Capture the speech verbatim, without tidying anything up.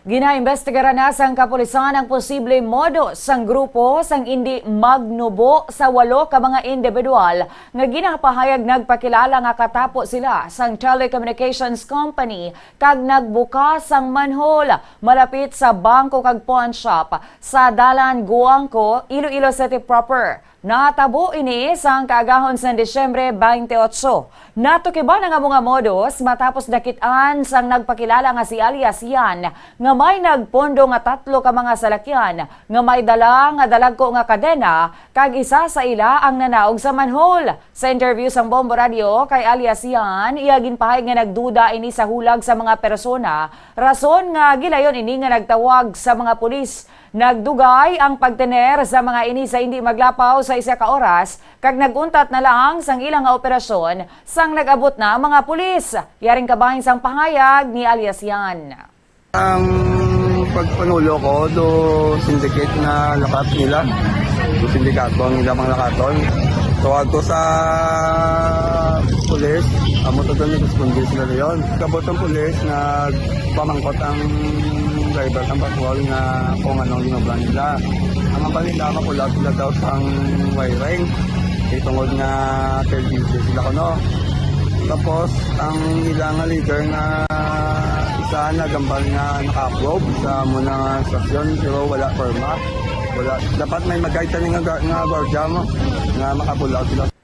Ginaimbestigaran na sang kapulisan ang posible modus sang grupo sang indi magnubo sa walo ka mga individual nga ginapahayag nagpakilala nga katapo sila sang telecommunications company kag nagbuka sang manhole malapit sa bangko kag pawn shop sa Dalan Guangco, Iloilo City proper. Natabo ini sang kaagahon sang Disyembre twenty-eight. Natukiban ang amo nga modus matapos nakit-an sang nagpakilala nga si alias Yan nga may nagpondo nga tatlo ka mga salakyan nga may dala nga dalagko nga kadena, kag isa sa ila ang nanaog sa manhole. Sa interview sang Bombo Radio kay alias Yan, iya ginpahayag nga nagduda ini sa hulag sa mga persona, rason nga gilayon ini nga nagtawag sa mga pulis. Nagdugay ang pagtener sa mga ini sa indi maglapaw sa isa ka oras, kag nag-untat na lang sang ila nga operasyon sang nag-abot na ang mga pulis. Yaring kabahin sang pahayag ni alias Yan. Ang pagpanulo ko do syndicate nga lakat nila. Do sindikato ang ilang mga lakaton. Tawag ko sa pulis, amo to doon nag-responde sila doon. Kabot ang pulis, nagpamangkot ang driver ng patrol nga kung anong ginobra nila. Ang hambal nila, mapulaw sila daw sang wiring. Kay tungod nga third duty sila kuno. Tapos, ang ilang leader nga isa nagambal nga naka-approve sa muna nga stasyon, pero wala porma. Wala. Dapat may mag-guide tani nga, ga- nga gwardiya mo nga makapulaw sila.